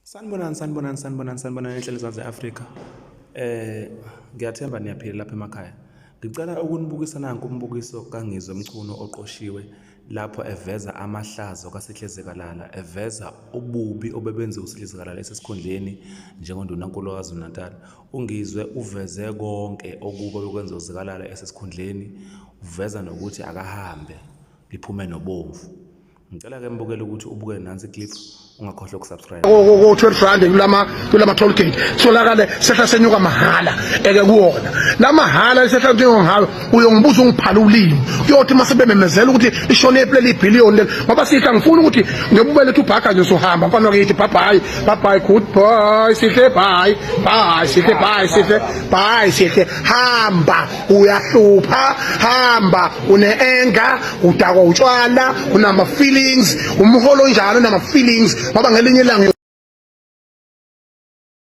Sanibonani, sanibonani, sanibonani, sanibonani enhlelo zaze-Afrika. Eh, ngiyathemba niyaphila lapha emakhaya. Ngicela ukunibukisa nanku umbukiso kaNgizwe Mchunu oqoshiwe lapho eveza amahlazo kaSihle Zikalala, eveza ububi obebenziwa uSihle Zikalala esesikhundleni njengoNdunankulu waKwaZulu-Natal. UNgizwe uveze konke okubi obekwenziwa uZikalala esesikhundleni, uveza nokuthi akahambe liphume nobomvu. Ngicela ke mbukele ukuthi ubukele nansi clip, ungakhohlwa ukusubscribe. Ko 12 rand kulama toll gate tholakale sehla senyuka mahhala eke kuwona lamahhala esehla senyuka ngayo. Uyongibuza ungiphala ulimi, kuyothi mase bememezela ukuthi ishone epleli ibhiliyoni leli, ngoba sihle angifuni ukuthi ngebubele uthi ubhaka nje usuhamba. Mfana wakithi, bye bye, bye bye, goodbye Sihle, bye bye Sihle, bye Sihle, bye Sihle. Hamba, uyahlupha, hamba, une-anger, udakwa utshwala, unama feelings, umholo njalo unama feelings, ngoba ngelinye ilanga.